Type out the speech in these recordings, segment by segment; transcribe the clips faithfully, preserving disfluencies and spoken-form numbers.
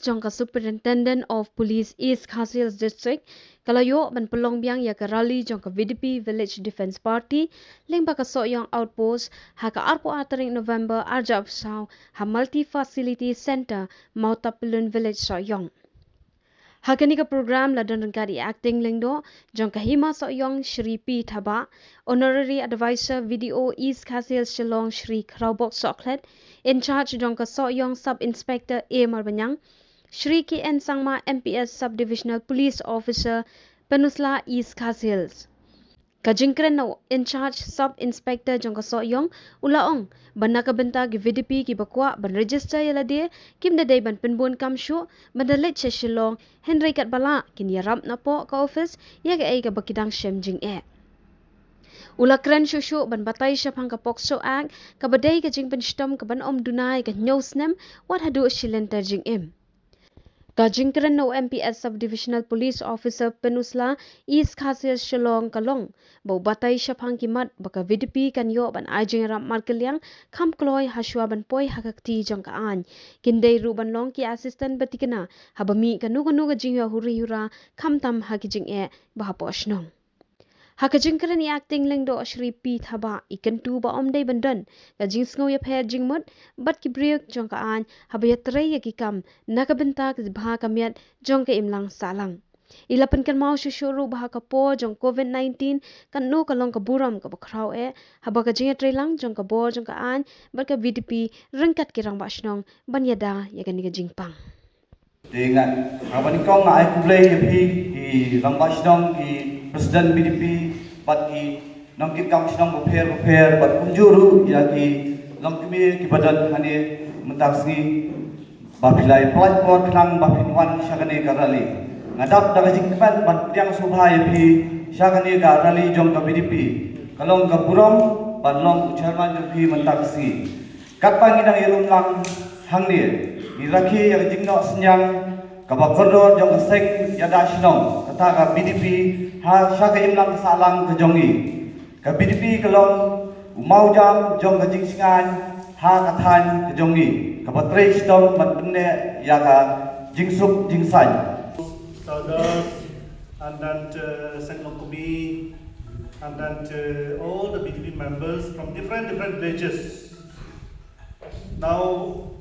jong ka Superintendent of Police East Khasi Hills District ka la ïoh ban pynlong biang ïa ka rally jong ka V D P Village Defence Party lyngba ka Sohiong Outpost ha ka arphew ar tarik November arphew arphew saw ha Multi Facility Centre, Mawtapyllun Village, Sohiong. Ha kane ka program la don ryngkat i Acting Lyngdoh jong ka Hima Sohiong Shri P Thabah, Honorary Advisor V D O East Khasi Hills Shillong Shri Khrawbok Sohkhlet, in charge jong ka Sohiong Sub Inspector A Marbaniang, Shri K N Sangma, M P S Sub Divisional Police Officer, Pynursla, East Khasi Hills. Ka jingkren na u in charge Sub Inspector jong ka Sohiong u la ong ba na ka bynta ki V D P kiba kwah ban register ïa lade kim da dei ban pynbun kam shuh ban da leit sha Shillong, hynrei katba lah kin ïarap napoh ka office ïa kaei kaba ki dang shem jingeh. U la kren shuh shuh ban batai shaphang ka POCSO Act kaba dei ka jingpynshitom kaban ym duna ïa ka hynñiew snem wat haduh shi lynter jingim. Ka jingkren na u M P S Sub Divisional Police Officer Pynursla, East Khasi Hills Shillong ka long ba u batai shaphang ki mat ba ka V D P kan ïoh ban ai jingïarap markylliang kham kloi ha shuwa ban poi ha ka kti jong ka aiñ. Kin dei ruh ban long ki assistant ba thikna haba mih kano kano ka jingïoh huri hura, khamtam ha ki jingeh ba hapoh shnong. Ha ka jingkren i Acting Lyngdoh Shri P Thabah i kyntu ba ym dei ban don ka jingsngew ïapher jingmut bad ki briew jong ka aiñ haba ïatrei ïa ki kam na ka bynta ka jingpynbha ka miat jong ka imlang sahlang. I la pynkynmaw shuh shuh ruh ba ha ka por jong COVID nineteen kano ka long ka burom kaba khraw eh haba ka jingïatrei lang jong ka bor jong ka aiñ bad ka V D P ryngkat ki rangbah shnong ban ïada ïa kane ka jingpang. Te nga, haba nyngkong nga ai khublei ïa phi ki rangbah shnong, ki president V D P bad ki nongkitkam shnong bapher bapher bad kumjuh ruh ïa ki longkmie kiba don hangne mynta ka sngi ba phi la pynlait por khnang ba phin wan sha kane ka rally. Nga dap da ka jingkmen ban pdiang sngewbha ïa phi sha kane ka rally jong ka V D P. Ka long ka burom ban long u chairman jong phi mynta ka sngi. Katba ngi dang ïalum lang hangne, ngi rakhe ïa ka jingnoh synñiang kaba kordor jong ka seng ïada shnong kata ka V D P ha sha ka imlang sahlang ka jong ngi. Ka V D P ka long u mawjam jong ka jingshngaiñ ha ka thaiñ ka jong ngi kaba trei shitom ban pynneh ïa ka jingsuk jingsaiñ. Elders, and then uh, Seng Longkmie, and then uh, all the V D P members from different different villages. Now,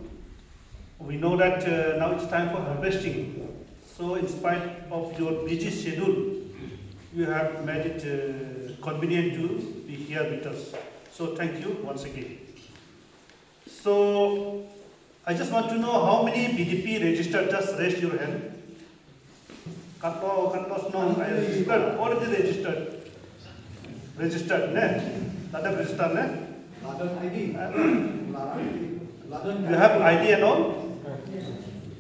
we know that uh, now it's time for harvesting. So, in spite of your busy schedule, you have made it uh, convenient to be here with us. So, thank you once again. So, I just want to know how many V D P registered. Just raise your hand. Katno, katno shnong I registered, already registered. Registered, ne? Lada registered, ne? Ladon I D. Ladon I D. You have I D and all?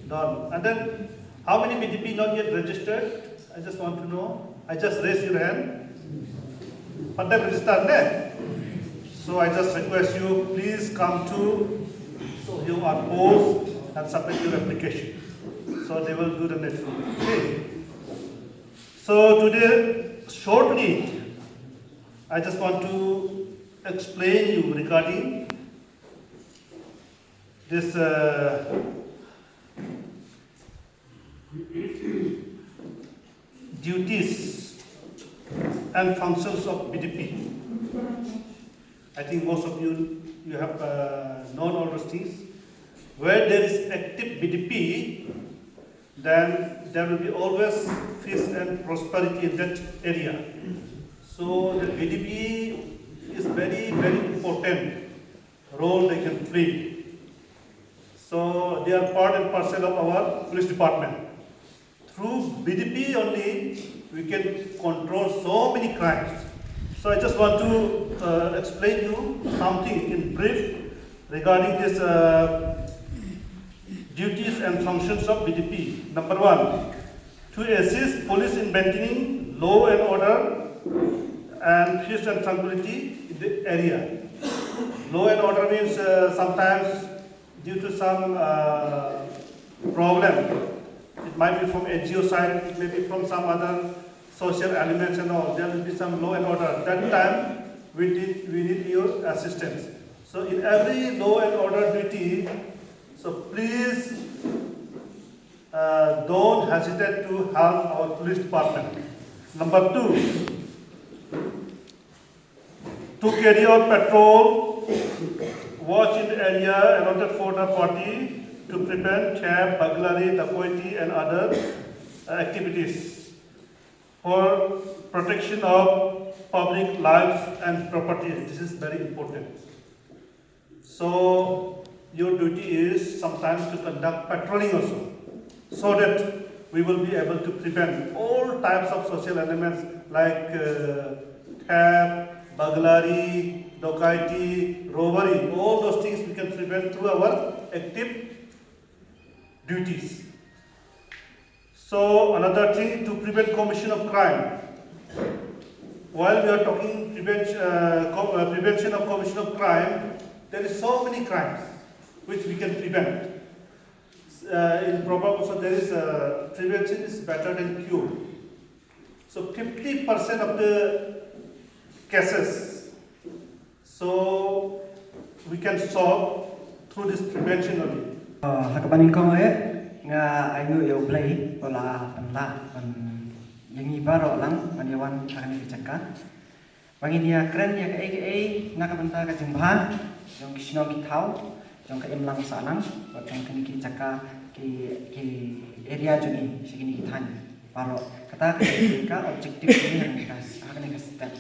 Done. And then, how many V D P not yet registered? I just want to know. I just raise your hand. But that registered, ne? So I just request you, please come to your post and submit your application. So they will do the next one. Okay. So today, shortly, I just want to explain you regarding this uh, duties and functions of V D P. I think most of you you have uh, known all those things. Where there is active V D P, then there will be always peace and prosperity in that area. So the V D P is very, very important role they can play. So they are part and parcel of our police department. Through V D P only, we can control so many crimes. So I just want to uh, explain you something in brief regarding this uh, duties and functions of V D P. Number one, to assist police in maintaining law and order and peace and tranquility in the area. Law and order means uh, sometimes due to some uh, problem, it might be from N G O side, it may be from some other social elements and all. There will be some law and order. That time, we need, we need your assistance. So in every law and order duty, so please Uh, don't hesitate to help our police department. Number two, to carry out patrol, watch in the area allotted for the party to prevent theft, burglary, dacoity, and other uh, activities for protection of public lives and property. This is very important. So your duty is sometimes to conduct patrolling also, so that we will be able to prevent all types of social elements like uh, theft, burglary, dacoity, robbery. All those things we can prevent through our active duties. So another thing, to prevent commission of crime. While we are talking prevention, uh, co- uh, prevention of commission of crime, there is so many crimes which we can prevent. Uh, in proverb also there is uh, prevention is better than cure. So fifty percent of the cases, so we can solve through this prevention only. Uh, ha kaba nyngkong eh nga ainguh ïa U Blei ba la pynlah ban ïa ngi baroh lang ban ïa wan ha kane ka jaka. Ba ngin ïa kren ïa kaei kaei na ka bynta ka jingbha jong ki shnong ki thaw, jong ka imlang sahlang bad jong kine ki jaka, ki ki area jong ngi, sha kine ki thaiñ baroh. Kata ka dei ka objective jong ngi ha kane ka, ha kane ka step.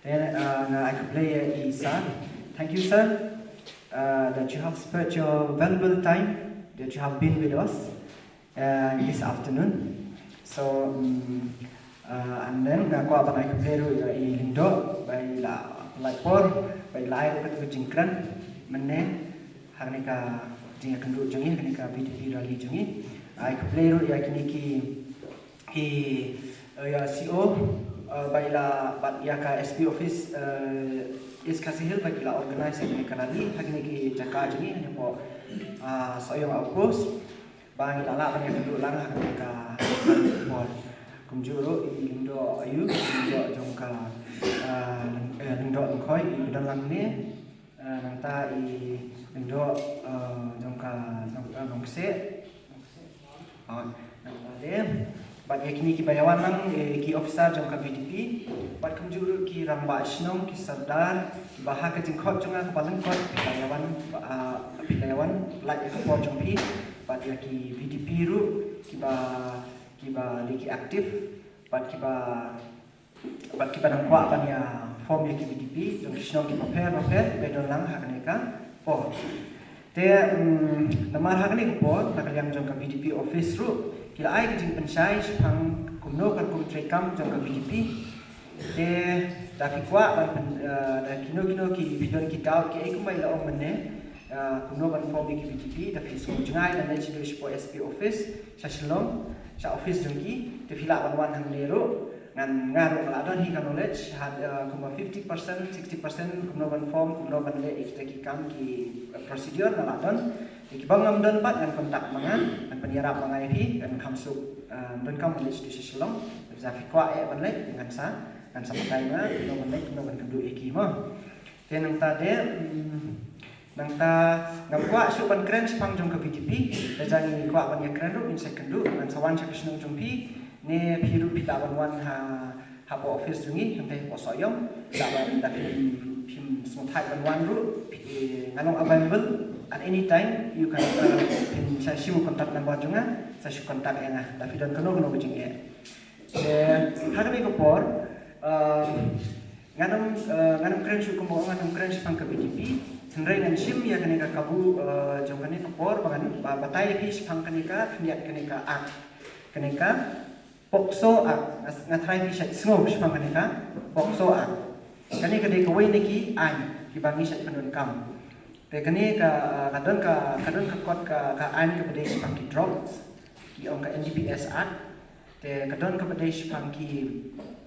Then uh, nga ai khublei ïa i sir. Thank you sir uh, that you have spent your valuable time, that you have been with us uh, this afternoon. So um, uh, and then nga kwah ban ai khublei ruh ïa i Lyngdoh ba i la pynlait por ba i la ai ruh katu ka jingkren mynne ha kane ka jingïakynduh jong ngi, ha kane ka V D P rally jong ngi. Ai khublei ruh ïa kine ki ki uh, ïa C O uh, ba i la bad ïa ka S P office uh, East Khasi Hills ba ki la organize ïa kane ka rally ha kine ki jaka jong ngi, ha kine ki uh, Sohiong Outpost. Ba ngi la lah ban ïakynduh lang ha kane ka por. Kumjuh ruh i Lyngdoh Ayu, Lyngdoh jong ka uh, Lyng- eh, Lyngdoh Lyngkhoi i ba don lang ne. Uh, nangta i Lyngdoh uh, jong ka Nong- uh, Nongkseh. Oh, nangta de bad ïa kine kiba ïa wan lang eh, ki officer jong ka V D P bad kumjuh ruh ki rangbah shnong, ki sordar, kiba ha ka jingkhot jong nga kaba lyngkot phi la ïa wan, ah, phi la ïa wan lait ïa ka por jong phi bad ïa ki V D P ruh kiba kiba dei ki active bad kiba bad kiba dang kwah ban ïa form ïa ki V D P jong ki shnong kiba pher bapher kiba don lang ha kane ka por. Te mm, namar ha kane ka por na ka liang jong ka V D P office ruh ki la ai ka jingpynshai shaphang kumno ka kum treikam jong ka V D P. Te da phi kwah ban pyn- eh, da kino kino ki phi don ki doubt kiei kumba i la ong mynne, eh, kumno ban form ïa ki V D P, da phi sngewjngai lane shu duh shapoh S P office sha Shillong, sha office jong ki, te phi lah ban wan hangne ruh. Ngan nga ruh nga la don hi ka knowledge ha, eh, kumba fifty percent, sixty percent kumno ban form, kumno ban leh ïa kita ki kam ki, eh, procedure nga la don. Te kiba ngam don pat ngan contact ma nga, ngan pynïarap ma nga ïa phi, ngan kham suk, eh, donkam ban leit sha Shillong. Te phi kwah eh ban leit, ngan sa ngan sa batai ma nga kumno ban leit, kumno ban kynduh ïa ki mo. Te nangta de mm, nangta ngam kwah shuh ban kren shaphang jong ka V D P. Te jan ngi kwah ban ïa kren ruh ngin sa kynduh, ngan sa wan sha ka shnong jong phi ne phi ruh phi lah ban wan ha hapoh office jong ngi hangtai hapoh Sohiong. Lah ban da phim phim sngewthuh ban wan ruh phi, ngan long available at any time. You can uh, phim sa shu contact number jong nga, sa shu contact ïa nga da phi don kano kano ka jingeh. Te ha kane ka por uh, ngan ym uh, ngan ym kren shuh kumba ngan ym kren shaphang ka V D P. Hynrei ngan shim ïa kane ka kabu uh, jong kane ka por ba ngan ba batai ïa phi shaphang kane ka khyndiat kane ka act, kane ka POCSO Act. Nga nga trai phi shait sngew shaphang kane ka POCSO Act. Kane ka dei kawei na ki aiñ kiba ngi shait pyndonkam. Te kane ka uh, ka don ka ka don ka kot ka ka aiñ kaba dei shaphang ki drugs, ki ong ka N D P S Act. Te ka don kaba dei shaphang ki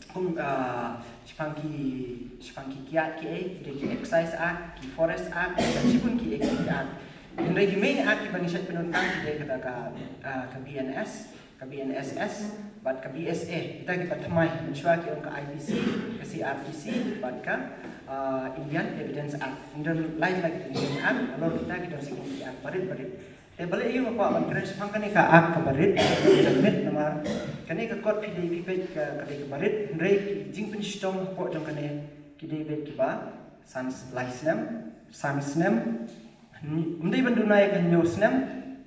kum uh, shaphang ki shaphang ki kiad kiei, dei ki Excise Act, ki Forest Act, ki shibun kiei ki act. Hynrei ki main act kiba ngi shait pyndonkam ki dei kata ka uh, ka B N S, ka B N S S bad ka B S A. Kita kiba thymmai mynshuwa ki ong ka I P C, ka C R P C bad ka uh, Indian Evidence Act. Ngi don lai lai ki Indian Act, halor kita ki don sa kine ki act barit barit. Te balei ïa u ba kwah ban kren shaphang kane ka act kaba rit, kaba rit namar kane ka kot phi dei phi peit ka, ka dei kaba rit, hynrei ki jingpynshitom hapoh jong kane ki dei beit kiba san lai snem, san snem, ym dei ban duna ïa ka hynñiew snem,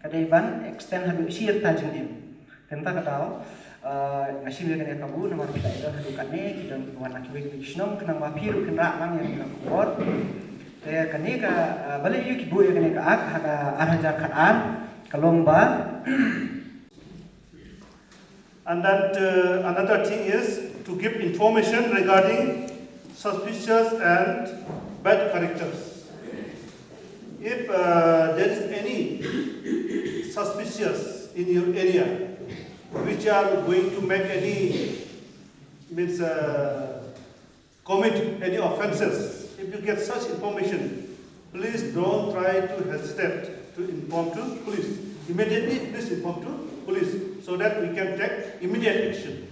ka dei ban extend haduh shi rta jingim. Te mynta ka daw, eh, nga shim ïa kane ka kabu namar phi la ïoh haduh katne ki don kiba wan na kiwei kiwei ki shnong khnang ba phi ruh phin rah lang ïa kane ka khubor. Te kane ka, eh, balei ïa ki buh ïa kane ka act ha ka ar hajar khatar ka long ba And then, uh, another thing is to give information regarding suspicious and bad characters. If, uh, there is any suspicious in your area, which are going to make any, means, uh, commit any offences, if you get such information, please don't try to hesitate to inform to police. Immediately, please inform to police so that we can take immediate action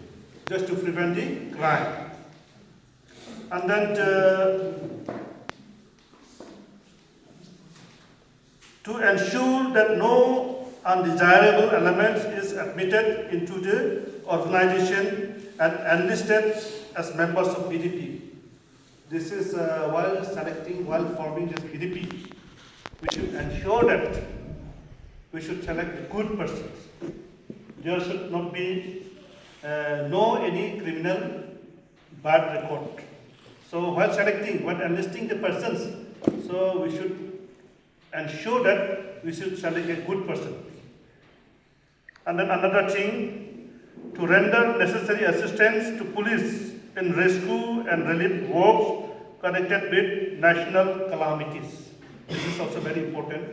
just to prevent the crime. And then, uh, to ensure that no undesirable elements is admitted into the organization and enlisted as members of B D P. This is, uh, while selecting, while forming this B D P, we should ensure that we should select the good persons. There should not be, uh, no any criminal bad record. So while selecting, while enlisting the persons, so we should ensure that we should select a good person. And then another thing, to render necessary assistance to police in rescue and relief works connected with national calamities. This is also very important.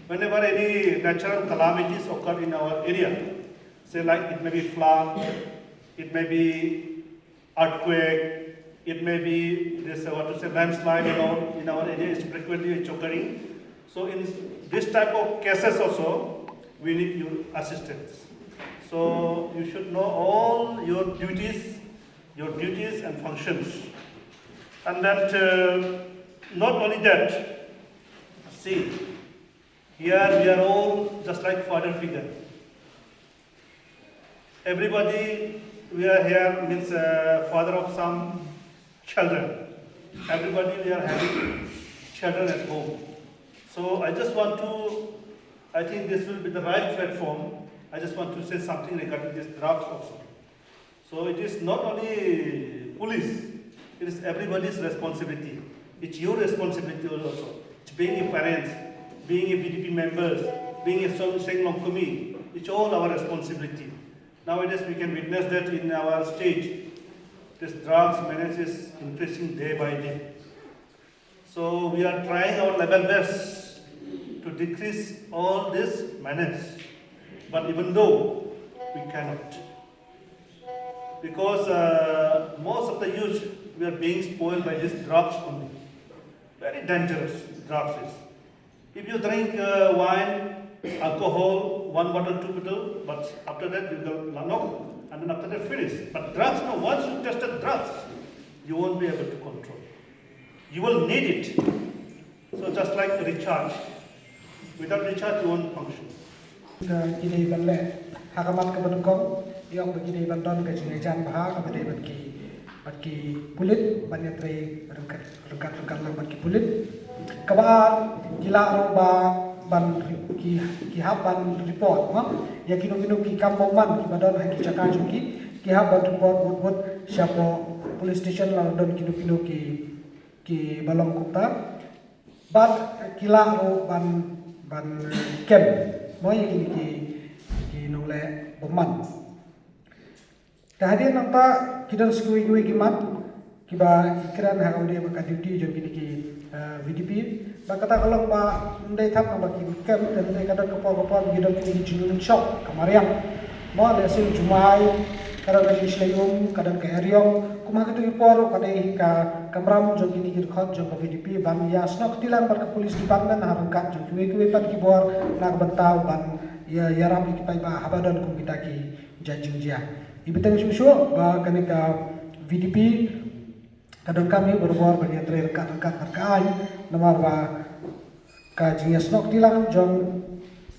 Whenever any natural calamities occur in our area, say like it may be flood, it may be earthquake, it may be this, uh, what to say, landslide and all in our area is frequently occurring. So in this type of cases also, we need your assistance. So you should know all your duties, your duties and functions. And that, uh, not only that, see, here we are all just like father figure. Everybody, we are here means, uh, father of some children. Everybody, we are having children at home. So I just want to, I think this will be the right platform. I just want to say something regarding this drugs also. So it is not only police, it is everybody's responsibility. It's your responsibility also. It's being a parents, being a B D P members, being a Seng, Seng Longkmie, it's all our responsibility. Nowadays we can witness that in our state, this drugs menace is increasing day by day. So we are trying our level best to decrease all this menace. But even though we cannot, because, uh, most of the youth, we are being spoiled by these drugs only. Very dangerous drugs is. If you drink, uh, wine, alcohol, one bottle, two bottle, but after that you go lanok, and then after that finish. But drugs, no, once you tested drugs, you won't be able to control. You will need it. So just like recharge, without recharge you won't function. Ka ki dei ban leh ha ka mat kaba nyngkong, ïoh ba ki dei ban don ka jingïajan bha kaba dei bad ki, bad ki pulit ban ïatrei ryngkat ryngkat ryngkat lang bad ki pulit. Kaba ar, ki lah ruh ba ban ri-, ki, ki hap ban report ma ïa kino kino ki kam bymman kiba don ha ki jaka jong ki, ki hap ban report wut wut sha police station lada don kino kino ki, kiba long kumta. Bad ki lah ruh ban, ban kem mo ïa kine ki, ki nongleh bymman. Te hadien nangta ki don sa kiwei kiwei ki mat kiba ki kren ha kaba ïadei bad ka duty jong kine ki, eh, V D P. Bad kata ka long ba ym dei thap ba ki kem, te ym dei ka don ka por ka por ba ki don kine ki jingïoh shock ka mariang. Mo lehse u jumai, ka don ka jingshlei um, ka don ka eriong. Kum ha kito ki por ruh ka dei ka kamram jong kine ki dkhot jong ka V D P ban ïasnoh kti lang bad ka police department ha ryngkat jong kiwei kiwei pat ki bor na ka bynta ban ïa, ïarap ïa ki paidbah haba don kum kita ki jait jingjia. Iba teng shuh shuh ba kane ka V D P ka donkam hi barabor ban ïatrei ryngkat ryngkat bad ka aiñ namar ba ka jingïasnoh kti lang jong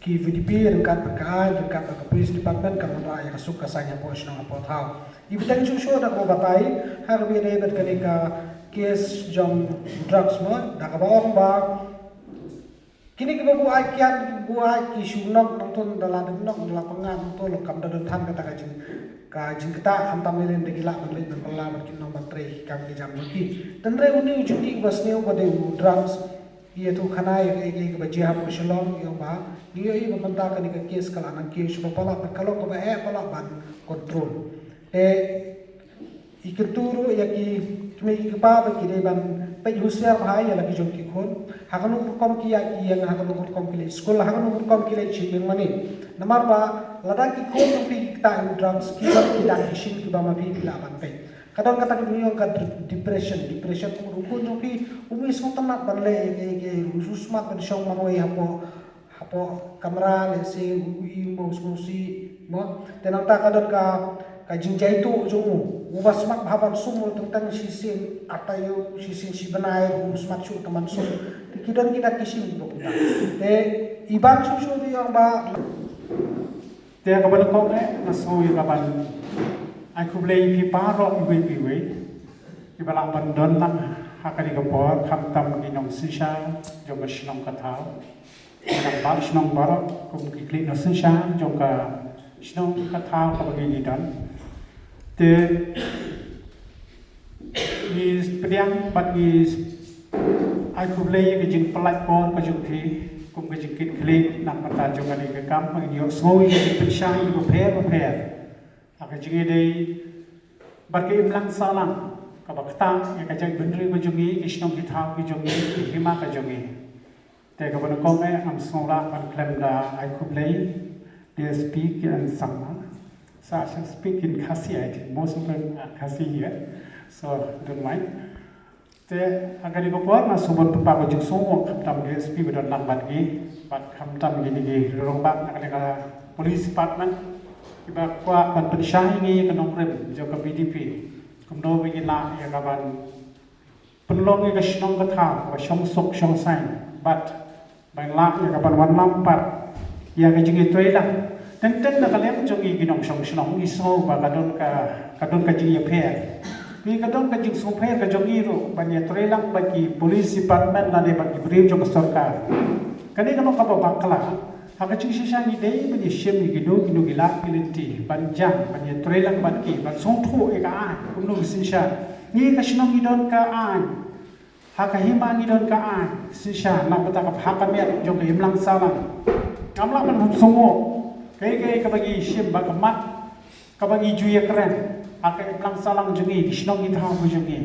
ki VDP ryngkat bad ka aiñ, ryngkat bad ka police department kan wanrah ïa ka suk ka saiñ hapoh shnong hapoh thaw. Iba teng shuh shuh da kaba batai ha kaba ïadei bad kane ka case jong drugs mo, da kaba ong ba kine kiba buaid kiad, buaid ki shu nok nangto, da la dep nok, da la pyngngad nangto, la kam da don than kata ka jing, ka jingktah, khamtam lei lei da ki lah ban leit ban bylla bad ki nong ban trei ki kam ki jam jong ki. Tangba une u jong ki uba sniew ba dei u drugs, ïathuh khana ïa kaei kaei kaba jia hapoh Shillong, ïa ba ngi ïohi ba mynta kane ka case ka la nang kiew sha ba palat bad ka long kaba eh palat ban control. Te i kyntu ruh ïa ki kmie ki kpa ba ki dei ban peit husiar bha ïa la ki jong ki khun. Ha kano ka rukom ki ïaid ki ïeng, ha kano ka rukom ki leit skul, ha kano ka rukom ki leit sha ïing mane. Namar ba lada ki khun jong phi ki ktah ïa u drugs, ki don ki dak ki shin kiba ma phi phi lah ban peit. Ka don kata ka jingïong ka de-, depression, depression, u khun jong phi um sngewtynnat ban leh ïa kaei kaei, u smat ban shong marwei hapoh hapoh kamra, lehse u ïohi ba u sngewsih mo. Te nangta ka don ka, ka jingjaituh jong u, uba smat bha ban sum ruh teng teng shisien ar taïew, shisien shi bnai ruh um smat shuh tang ban sum. Te ki don ki dak ki shin kiba kumta. Te i ban shuh shuh ruh ïa ba. Te kaba nyngkong eh nga sngew ïa ka ban ai khublei ïa phi baroh iwei pa iwei iba lah ban don lang ha kane ka por, khamtam ki nongsynshar jong ka shnong ka thaw, ki rangbah shnong baroh, kum ki khlieh nongsynshar jong ka shnong ka thaw kaba ngi don. Te ngi pdiang bad ngi ai khublei ïa ka jingpynlait por ka jong phi kum ka jingkitkhlieh na ka bynta jong kane ka kam, ba ngin ïohsngew ïa ka jingpynshai bapher bapher ha ka jingïadei bad ka imlang sahlang kaba ktah ïa ka jaitbynriew ka jong ngi, ki shnong ki thaw ki jong ngi, ki hima ka jong ngi. Te kaba nyngkong eh ngam sngew lah ban khlem da ai khublei DSP Kiran Sangma. So I shall speak in Khasi, I think most of them are Khasi here, so don't mind. Te ha kane ka por nga sngewbha ban pynpaw ka jingsngewnguh khamtam DSP ba don lang bad ngi, bad khamtam kine ki rangbah na kane ka police department kiba kwah ban pynshai ïa ngi ka nongrim jong ka VDP, kumno ba ngin lah ïa ka ban pynlong ïa ka shnong ka thaw kaba shong suk shong saiñ, bad ba ngin lah ïa ka ban wanlam pat ïa ka jingïatreilang. Teng teng na ka liang jong ngi ki nongshong shnong ngi sngew ba ka don ka, ka don ka jingïapher. Ngi, ka don ka jingsngewpher ka jong ngi ruh ban ïatreilang bad ki police department lane bad ki briew jong ka sorkar. Kane ka long kaba bakla. Ha ka jingshisha ngi dei ban ïashim ïa kino kino ki lad ki lynti ban jam, ban ïatreilang bad ki, ban sngewthuh ïa ka aiñ kumno ka synshar. Ngi ka shnong ngi don ka aiñ, ha ka hima ngi don ka aiñ, synshar na ka bynta ka, ha ka met jong ka imlang sahlang. Ngam lah ban sngewnguh kaei kaei kaba ngi shim bad ka mat kaba ngi ju ïakren ha ka imlang sahlang jong ngi, ki shnong ki thaw ka jong ngi,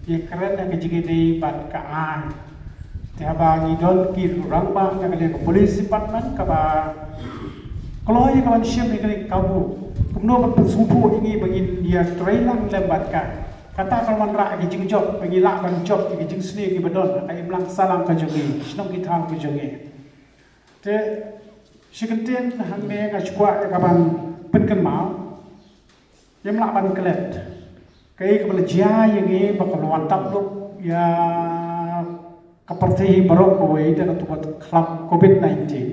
ïakren ha ka jingïadei bad ka aiñ. Te haba ngi don ki rangbah na ka liang ka police department kaba kloi ïa ka ban shim ïa kane ka kabu, kumno ban pynsngewthuh ïa ngi ba ngin ïatreilang lem bad ka, kata ka wanrah ïa ka jingjop ba ngi lah ban jop ïa ka jingsniew kiba don ha ka imlang sahlang ka jong ngi, ki shnong ki thaw ka jong ngi. Te shi kyntien hangne nga shu kwah ïa ka ban pynkynmaw. Ngim lah ban klet kaei kaba la jia ïa ngi ba ka la wan tap duk ïa ka pyrthei baroh kawei da katu ka khlam covid nineteen.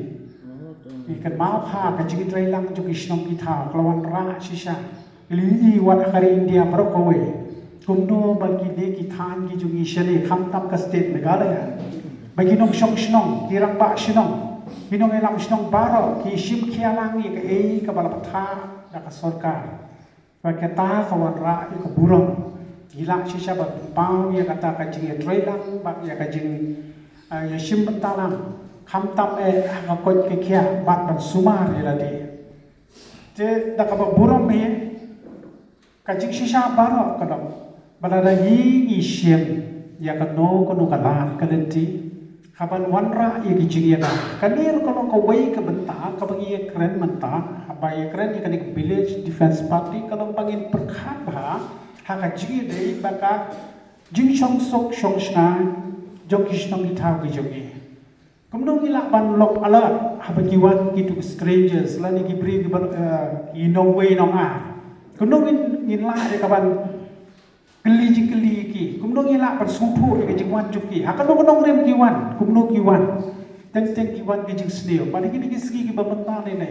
Ngi kynmaw ha ka jingïatreilang jong ki shnong ki thaw ka la wanrah shisha. Ngi la ïohi wat ha ka ri India baroh kawei kumno ba kine ki thaiñ ki jong ngi shane, khamtam ka state Meghalaya, ba ki nongshong shnong, ki rangbah shnong, ki nongïalam shnong baroh ki shim khia lang ïa kaei kaba la bthah da ka sorkar. Bad kata ka wanrah ïa ka burom. Ngi lah shisha ban pynpaw ïa kata ka jingïatreilang bad ïa ka jing, ah, ïashim bynta lang, khamtam eh ha ka koit ka khiah bad ban sumar ïa lade. Te da kaba burom hi, ka jingshisha baroh ka dei ba lada ngi, ngi shim ïa kano kano ka lad ka lynti, ka ban wanrah ïa ki jingïada. Kane ruh ka long kawei ka bynta kaba ngi ïakren mynta, haba ïakren ïa kane ka Village Defence Party, ka long ba ngin pyrkhat bha ha ka jingïadei bad ka jingshong suk shong shngaiñ jong ki shnong ki thaw ki jong ngi. Kumno ngi lah ban long alert haba ki wan kitu ki strangers lane ki briew kiba, eh, ki nongwei nongar. Kumno ngin, ngin lah ïa ka ban kylli jingkylli ïa ki. Kumno ngi lah ban sngewthuh ïa ka jingwan jong ki. Ha kano ka nongrim ki wan, kumno ki wan. Teng teng ki wan ki jingsniew. Bad ha kine ki sngi kiba mynta ne ne,